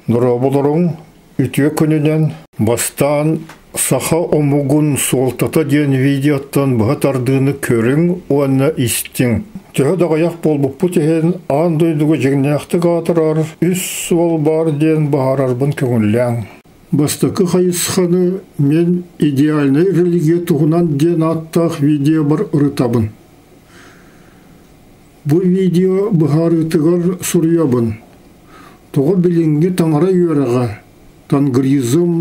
Дорооболоруҥ, үтүө күнүнэн! Бастаан саха омугун суолтата диэн видеоттан быһа тардыыны көрүҥ уонна истиҥ. Төһө да аҕыйах буолбуппут иһин, аан дойдуга дьиҥнээхтик аатырар үс суол баар диэн быһаарарбын көҥүллээҥ. Бастакы хайысханы мин идеальнай религия туһунан диэн ааттаах видеобар ырытабын. Бу видео быһаарыытыгар суруйабын. Тоҕо билиҥҥи таҥара үөрэҕэ, тангризм,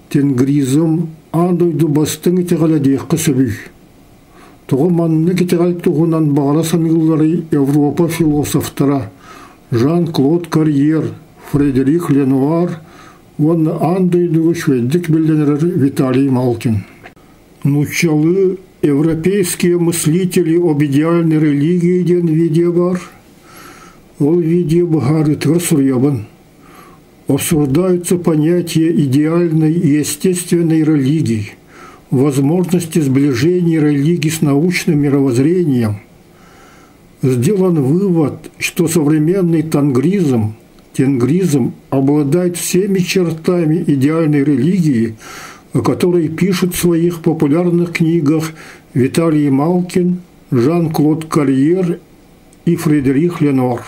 тенгризм аан дойду бастыҥ итэҕэлэ диэххэ сөбүй? Тоҕо маннык итэҕэл туһунан баҕара саныылларый Европа философтара Жан-Клод Карьер, Фредерик Ленуар уонна аан дойдуга үчүгэйдик биллэн эрэр Виталий Малкин? Нууччалыы «Европейские мыслители об идеальной религии» диэн видео баар. Ол видео быһаарыытыгар суруйабын. Обсуждаются понятия идеальной и естественной религии, возможности сближения религии с научным мировоззрением. Сделан вывод, что современный тангризм, тенгризм обладает всеми чертами идеальной религии, о которой пишут в своих популярных книгах Виталий Малкин, Жан-Клод Карьер и Фредерик Ленуар.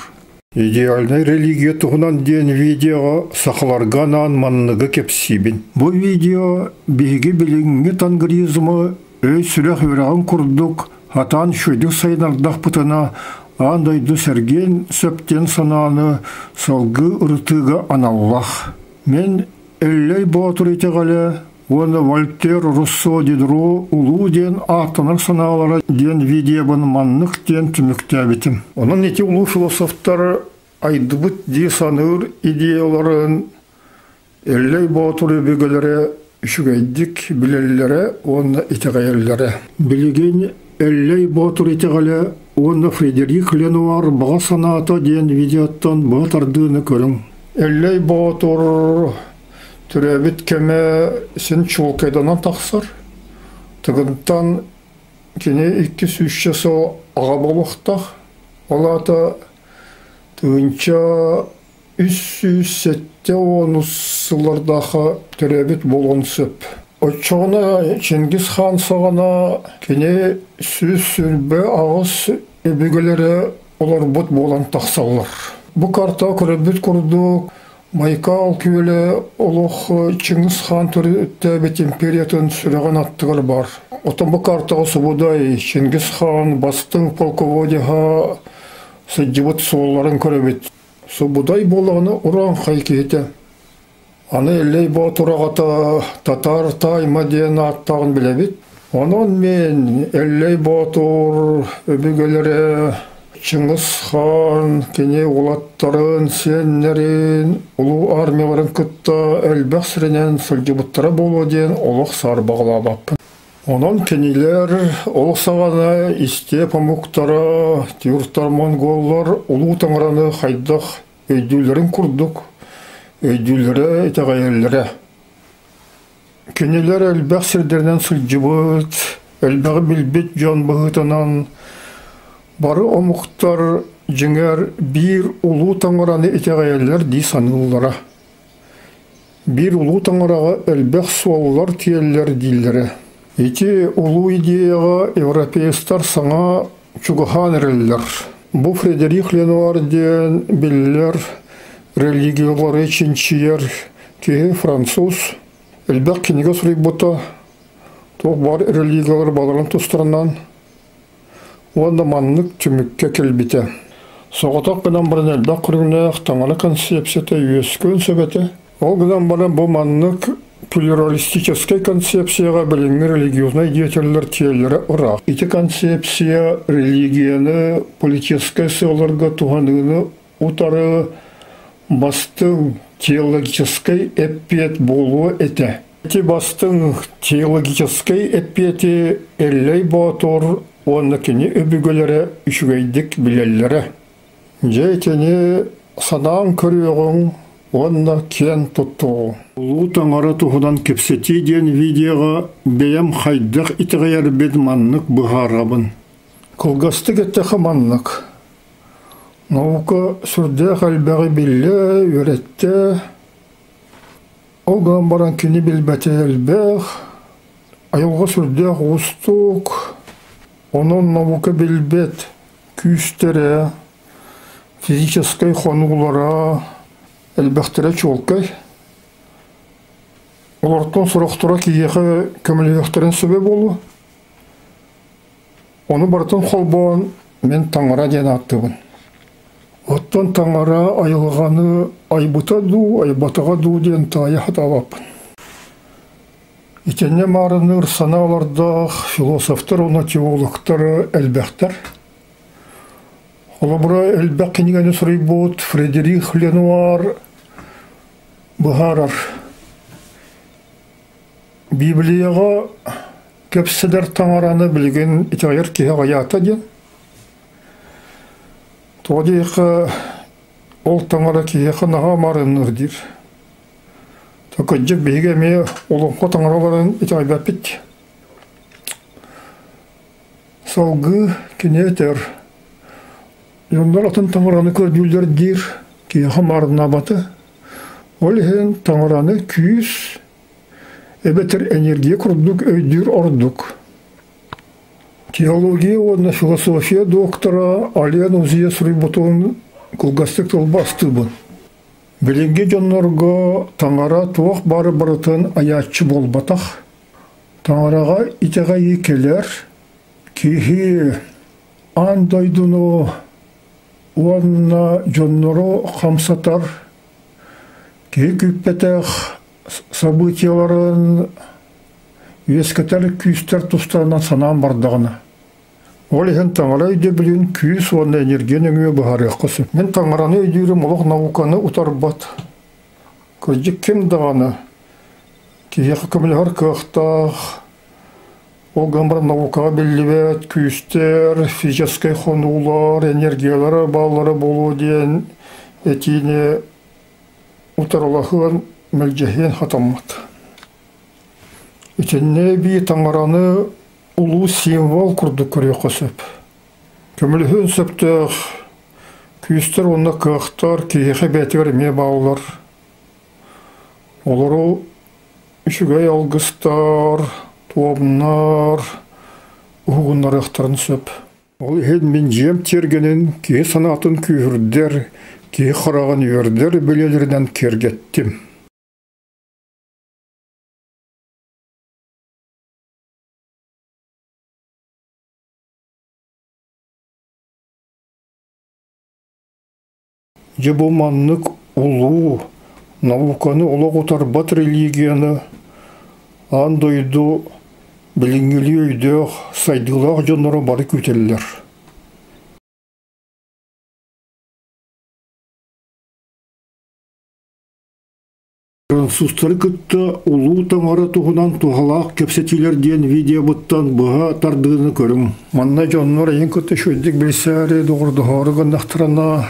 Идеальнай религия туһунан диэн видеоҕа сахаларга анаан манныгы кэпсиибин. Бу видео биһиги билиҥҥи тангризмы өй-сүрэх үөрэҕин курдук сатаан үчүгэйдик сайыннардахпытына аан дойду сэргиэн сөп диэн санааны салгыы ырытыыга аналлаах. Мин Эллэй Боотур итэҕэлэ уонна Вольтер Руссо Дидро улуу диэн ааттанар санаалара диэн видеобын маннык диэн түмүктээбитим. Онон ити улуу философтар айдыбыт дии саныыр идеяларын Эллэй Боотур өбүгэлэрэ үчүгэйдик билэллэрэ уонна итэҕэйэллэрэ. Билигин Эллэй Боотур итэҕэлэ уонна Фредерик Ленуар баҕа санаата диэн видеоттон быһа тардыыны көрүҥ. Эллэй Боотур төрөөбүт кэмэ син чуолкайданан тахсар. Тыгынтан кини икки сүүсчэ сыл аҕа буолуохтаах. Ол аата тыһыынча 370 сыллардаахха төрөөбүт буолуон сөп. Оччоҕуна Чингис хаан саҕана кини 128 өбүгэлэрэ олорбут буолан тахсаллар. Бу карта көрөрбүт курдук Байкал күөлэ олох Чыҥыс хаан төрүттээбит империятын сүрэҕин аттыгар баар. Оттон бу картаҕа Субудай, Чингис хаан бастыҥ полководеһа сылдьыбыт суолларын көрөбүт. Субудай буоллаҕына урааҥхай киһитэ. Аны Эллэй Боотур аҕата Татаар Таайма диэн ааттааҕын билэбит. Онон мин Эллэй Боотур өбүгэлэрэ Чыҥыс Хаан кини уолаттарын, сиэннэрин, улуу армияларын кытта элбэх сиринэн сылдьыбыттара буолуо диэн олох саарбаҕалаабаппын. Онон кинилэр ол саҕана истиэп омуктара, тюрктар, монголлар улуу таҥараны хайдах өйдүүллэрин курдук өйдүүллэрэ, итэҕэйэллэрэ. Кинилэр элбэх сирдэринэн сылдьыбыт, элбэҕи билбит дьон быһыытынан бары омуктар дьиҥэр биир улуу таҥараны итэҕэйэллэр дии саныыллара. Биир улуу таҥараҕа элбэх суоллар тиэллэр дииллэрэ. Ити улуу идеяҕа европеецтар саҥа чугаһаан эрэллэр. Бу Фредерик Ленуар диэн биллэр религиялары чинчийэр киһи француз, элбэх кинигэ суруйбута, туох баар религиялар баларын тустарынан уонна маннык түмүккэ кэлбитэ. Соҕотох гынан баран элбэх көрүҥнээх таҥара концепцията үөскүөн сөп этэ. Ол гынан баран бу маннык плюралистическай концепцияҕа билиҥҥи религиознай деятеллэр тиэллэрэ ыраах. Ити концепция религияны политическай сыалларга туһаныыны утары бастыҥ теологическай эппиэт буолуо этэ. Ити бастыҥ теологическай эппиэти Эллэй Боотур уонна кини өбүгэлэрэ үчүгэйдик билэллэрэ. Дьэ итини санаан көрүөҕүҥ уонна киэн туттуоҕуҥ. Улуу Таҥара туһунан кэпсэтии диэн видеоҕа бэйэм хайдах итэҕэйэрбин маннык быһаарабын. Кылгастык эттэххэ маннык. Наука сүрдээх элбэҕи биллэ, үөрэттэ. Ол гынан баран кини билбэтэ элбэх, айылҕа сүрдээх уустук, онон наука билбэт күүстэрэ, физическэй хонуулара элбэхтэрэ чуолкай. Олортон сорохторо киһиэхэ көмөлөһүөхтэрин сөбө буолуо. Ону барытын холбоон мин таҥара диэн ааттыыбын. Оттон таҥара айылҕаны айбыта дуу, айбатаҕа дуу диэн таайа сатаабаппын. Итиннэ маарынныыр санаалардаах философтар уонна теологтар элбэхтэр. Холобура, элбэх кинигэни суруйбут Фредерик Ленуар быһаарар. Библияҕа кэпсэтэр таҥараны билигин итэҕэйэр киһи аҕыйаата диэн. Тоҕо диэххэ, ол таҥара киһиэхэ наһаа маарынныыр диир. Кырдьык биһиги эмиэ олоҥхо таҥараларын итэҕэйбэппит. Салгыы кини этэр: «Дьоннор атын таҥараны көрдүүллэр диир, киһиэхэ маарыннаабата. Ол иһин таҥараны күүс эбэтэр энергия курдук өйдүүр ордук». Теология уонна философия доктора Ален Узия суруйбутун кылгастык тылбаастыыбын. Билиҥҥи дьоннорго таҥара туох бары барытын айааччы буолбатах. Таҥараҕа итэҕэйии кэлэр, киһи аан дойдуну уонна дьоннору хамсатар, киһи күүппэтэх событиеларын үөскэтэр күүстэр тустарынан санаан бардаҕына, ол иһин таҥара өйдөбүлүн күүс уонна энергия нөҥүө быһаарыахха сөп. Мин таҥараны өйдүүрүм олох науканы утарбат. Кырдьык ким даҕаны киһиэхэ көмөлөһөр кыахтаах, ол гынан баран наукаҕа биллибэт күүстэр, физическэй хонуулар, энергиялара бааллара буолуо диэн этиини утарылаһыан, мэлдьэһиэн хатаммат. Итиннэ эбии таҥараны улуу символ курдук көрүөххэ сөп. Көмөлөһүөн сөптөөх күүстэр уонна кыахтар киһиэхэ бэйэтигэр эмиэ бааллар. Олору үчүгэй алгыстар, туомнар уһугуннарыахтарын сөп. Ол иһин мин дьиэм тиэргэнин киһи санаатын күүһүрдэр, киһи хараҕын үөрдэр бэлиэлэринэн киэргэттим. Дьэ бу маннык улуу, науканы олох утарбат религияны аан дойду билиҥҥилии өйдөөх, сайдыылаах дьонноро бары күүтэллэр. Французтары кытта Улуу Таҥара туһунан туһалаах кэпсэтиилэр диэн видеобуттан быһа тардыыны көрүҥ. Манна дьоннор эйин кытта үчүгэйдик билсээри, доҕордоһоору гыннахтарына,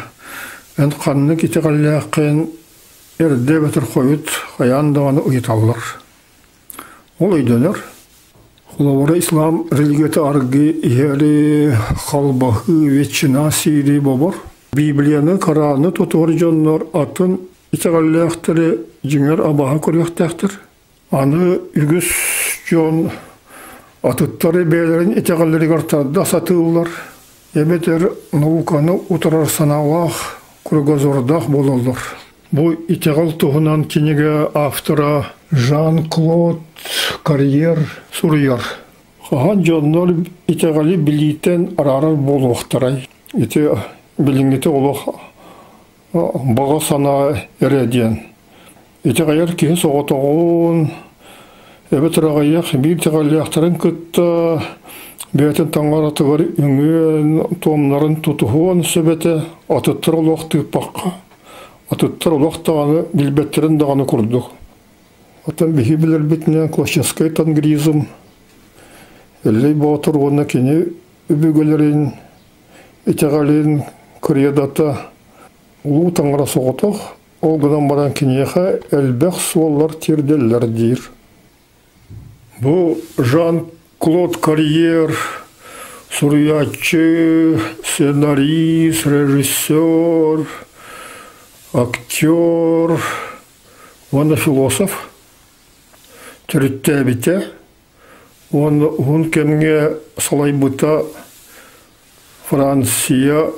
эн ханнык итэҕэллээххин эрдэ эбэтэр хойут хайаан даҕаны ыйыталлар. Ол өйдөнөр. Холобура, ислам религията аргы иһэри, халбаһыы, ветчина сиири бобор. Библияны, Кораны тутуһар дьоннор атын итэҕэллээхтэри дьиҥэр абааһы көрүөхтээхтэр. Аны үгүс дьон атыттары бэйэлэрин итэҕэллэригэр тарда сатыыллар, эбэтэр науканы утарар санаалаах, кругозордаах буолаллар. Бу итэҕэл туһунан кинигэ автора Жан-Клод Карьер суруйар. Хаһан дьоннор итэҕэли билиитэн араарар буолуохтарай? Ити билиҥҥити олох баҕа санаа эрэ диэн. Итэҕэйэр киһи соҕотоҕун, эбэтэр аҕыйах биир итэҕэллээхтэрин кытта бэйэтин таҥаратыгар үҥүөн, туомнарын тутуһуон сөп этэ, атыттар олох тыыппакка, атыттар олох даҕаны билбэттэрин даҕаны курдук. Оттон биһиги билэрбитинэн классическай тангризм, Эллэй Боотур уонна кини өбүгэлэрин итэҕэлин кредота Улуу Таҥара соҕотох, ол гынан баран киниэхэ элбэх суоллар тиэрдэллэр диир. Бу Жан-Клод Карьер Суруйааччы, сценарист, режиссер, актер уонна философ төрүттээбитэ уонна уһун кэмҥэ салайбыта Франция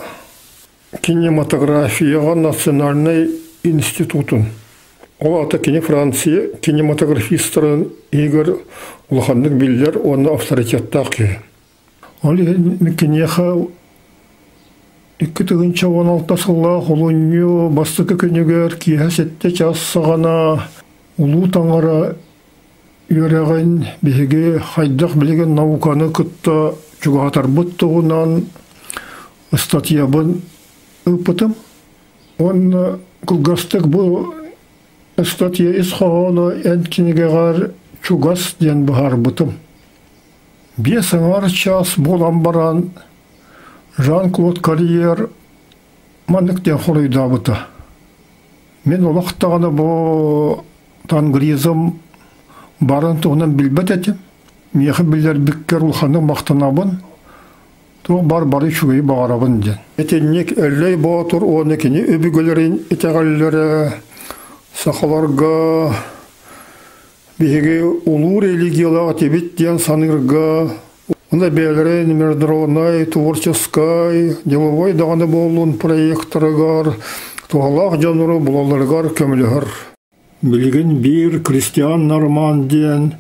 кинематографияҕа национальнай институтун. Ол аата кини Франция кинематографистарын иһигэр улаханнык биллэр уонна авторитеттаах киһи. Ол иһин киниэхэ 2016 сыллаах олунньу бастакы күнүгэр киэһэ сэттэ чаас саҕана Улуу Таҥара үөрэҕин биһиги хайдах билигин науканы кытта чугаһатарбыт туһунан ыстатыйабын ыыппытым. Уонна кылгастык бу ыстатыйа ис хоһооно эн кинигэҕэр чугас диэн быһаарбытым. Биэс аҥаар чаас буолан баран Жан-Клод Карьер маннык диэн хоруйдаабыта. Мин олох даҕаны бу тангризм барын туһунан билбэт этим. Миэхэ билэрбиккэр улаханнык махтанабын. Туох бар бары үчүгэйи баҕарабын диэн. Итинник Эллэй Боотур уонна кини өбүгэлэрин итэҕэллэрэ сахаларга биһиги улуу религиялаах этибит диэн саныырга уонна бэйэлэрин международнай, творческай, деловой даҕаны буоллун проекторыгар туһалаах дьоннору булалларыгар көмөлөһөр. Билигин биир Кристиан Норман диэн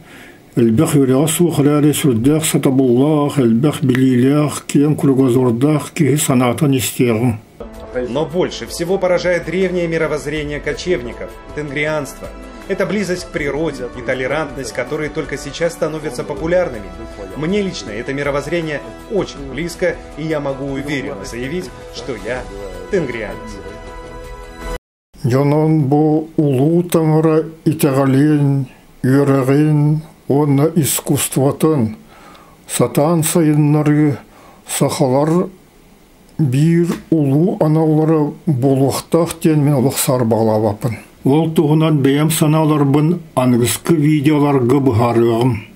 элбэх үөрэҕэ суох эрээри сүрдээх сатабыллаах, элбэх билиилээх, киэҥ кругозордаах киһи санаатын истиэҕиҥ. Но больше всего поражает древнее мировоззрение кочевников, тенгрианство. Это близость к природе и толерантность, которые только сейчас становятся популярными. Мне лично это мировоззрение очень близко, и я могу уверенно заявить, что я тенгрианец. Дьонун бу улуу таҥара итэҕэлин, үөрэҕин уонна искусствотын сатаан сайыннарыы сахалар биир улуу аналлара буолуохтаах диэн мин олох саарбаҕалаабаппын. Ол туһунан бэйэм санааларбын аныгыскы видеоларга быһаарыаҕым.